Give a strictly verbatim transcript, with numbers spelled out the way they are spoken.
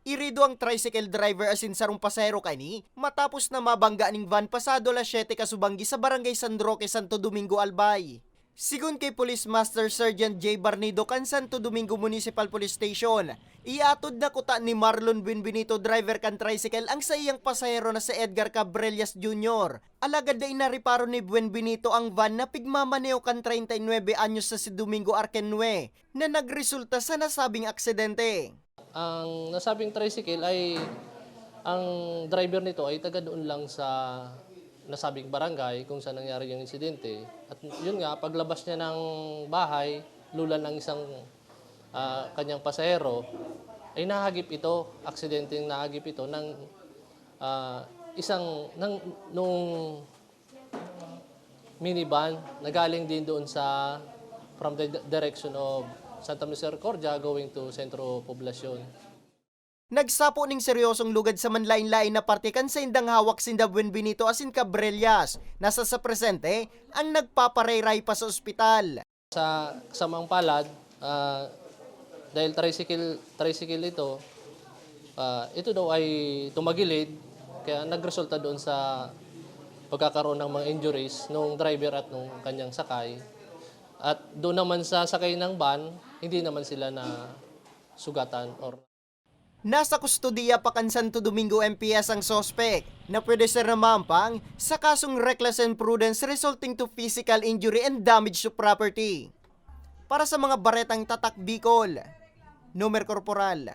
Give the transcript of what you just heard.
Irido ang tricycle driver asin sarong pasahero kaini matapos na mabangga ning van pasado alas siyete kasubanggi sa Barangay San Roque, Santo Domingo, Albay. Sigon kay Police Master Sergeant J Barnido kan Santo Domingo Municipal Police Station, iatod na kuta ni Marlon Buenbenito, driver kan tricycle, ang saiyang pasahero na si Edgar Cabrellas Junior. Alagad dai nareparo ni Buenbenito ang van na pigmamaneho kan treinta y nuebe anyos na si Domingo Arquenue, na nagresulta sa nasabing aksidente. Ang nasabing tricycle ay, ang driver nito ay taga doon lang sa nasabing barangay kung saan nangyari yung insidente. At yun nga, paglabas niya ng bahay, lulan ang isang, ah, kanyang pasahero, ay nahagip ito, aksidenteng nahagip ito ng, ah, isang, ng, nung minivan na galing din doon sa, from the di-, direction of Santa Misericordia going to Centro Poblacion. Nagsapo ning seryosong lugad sa manlaen-laen na parte kan saindang hawak sinda Buenbenito asin Cabrellas, na sa, sa presente, ang nagpaparayray pa sa ospital. Sa kasamang palad, ah, dahil tricycle, tricycle ito, ah, ito daw ay tumagilid, kaya nagresulta doon sa pagkakaroon ng mga injuries nung driver at nung kanyang sakay. At doon naman sa sakay ng van, hindi naman sila na sugatan or Nasa kustodiya pa kan Santo Domingo M P S ang suspek, na pwede ser na maampang sa kasong reckless imprudence resulting to physical injury and damage to property. Para sa mga baretang Tatak Bicol, Nomer Corporal